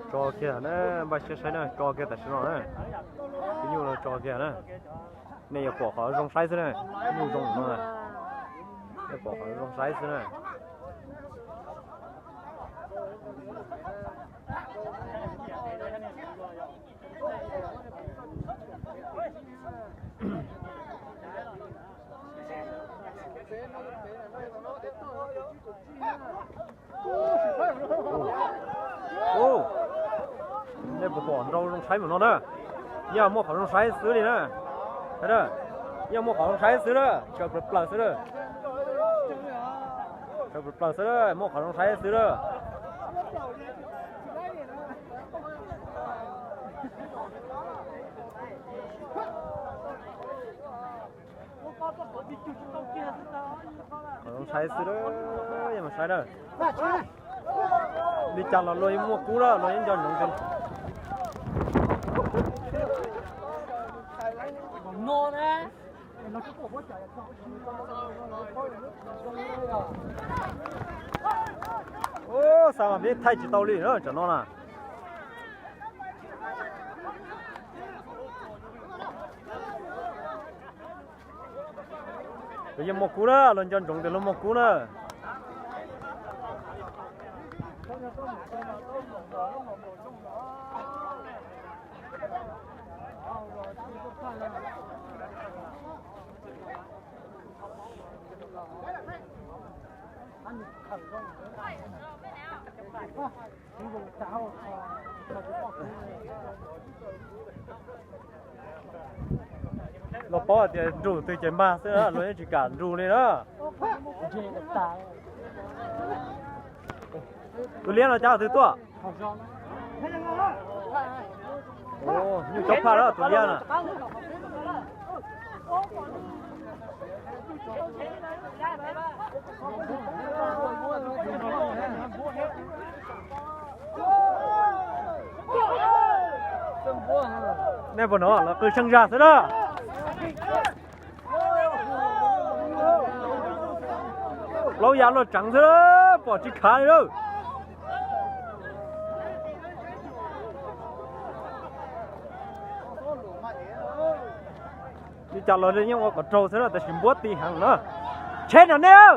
Tso kiag na, npaj siab saib na, tso kiag tam sim no na. Tus nyuj no tso kiag na. Nej yuav pom qhov zoo saib xwb na. Nyuj zoo no na. Nej pom qhov zoo saib xwb na. Nej puas pom nrau zoo saib mus no na? Yog muaj qhov zoo saib xwb li na. Yog muaj qhov zoo saib xwb na, tsaws plaws plaws xwb na. Tsaws plaws plaws xwb na, muaj qhov zoo saib xwb na. Qhov zoo saib xwb na, yog mus saib na. Li cas los luag yeej muaj kub na, luag yeej nco ntsoov. Xav mas peb thaij tsis tau li na, tsam no na. Luag yeej muaj kub na, luag nco ntsoov tias luag muaj kub na. Luag paub hais tias nrug twg ces mag xwb, luag yeej tsis kam nrug li na. Tus liab no cov twg tuaj? Nyuj cov phaj lawm tus liab na. Nej puas hnov los qw seej zag xwb na. Plaub yav luaj tseev xwb, pom tsis khav li lawm. Li cas los yeej ua kom raug xwb na, tab sis npuab ti heev na. Tsheb no nej.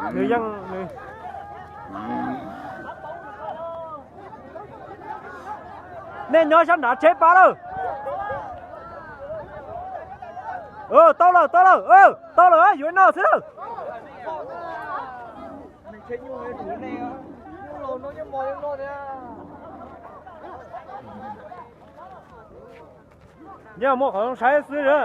Nws yeej, nws, nej nyob sab nrad tsheb pab lawm. Tau lawm, tau lawm, tau lawm, yuav ib no xwb lawm. Nyob muaj qhov zoo saib xwb na.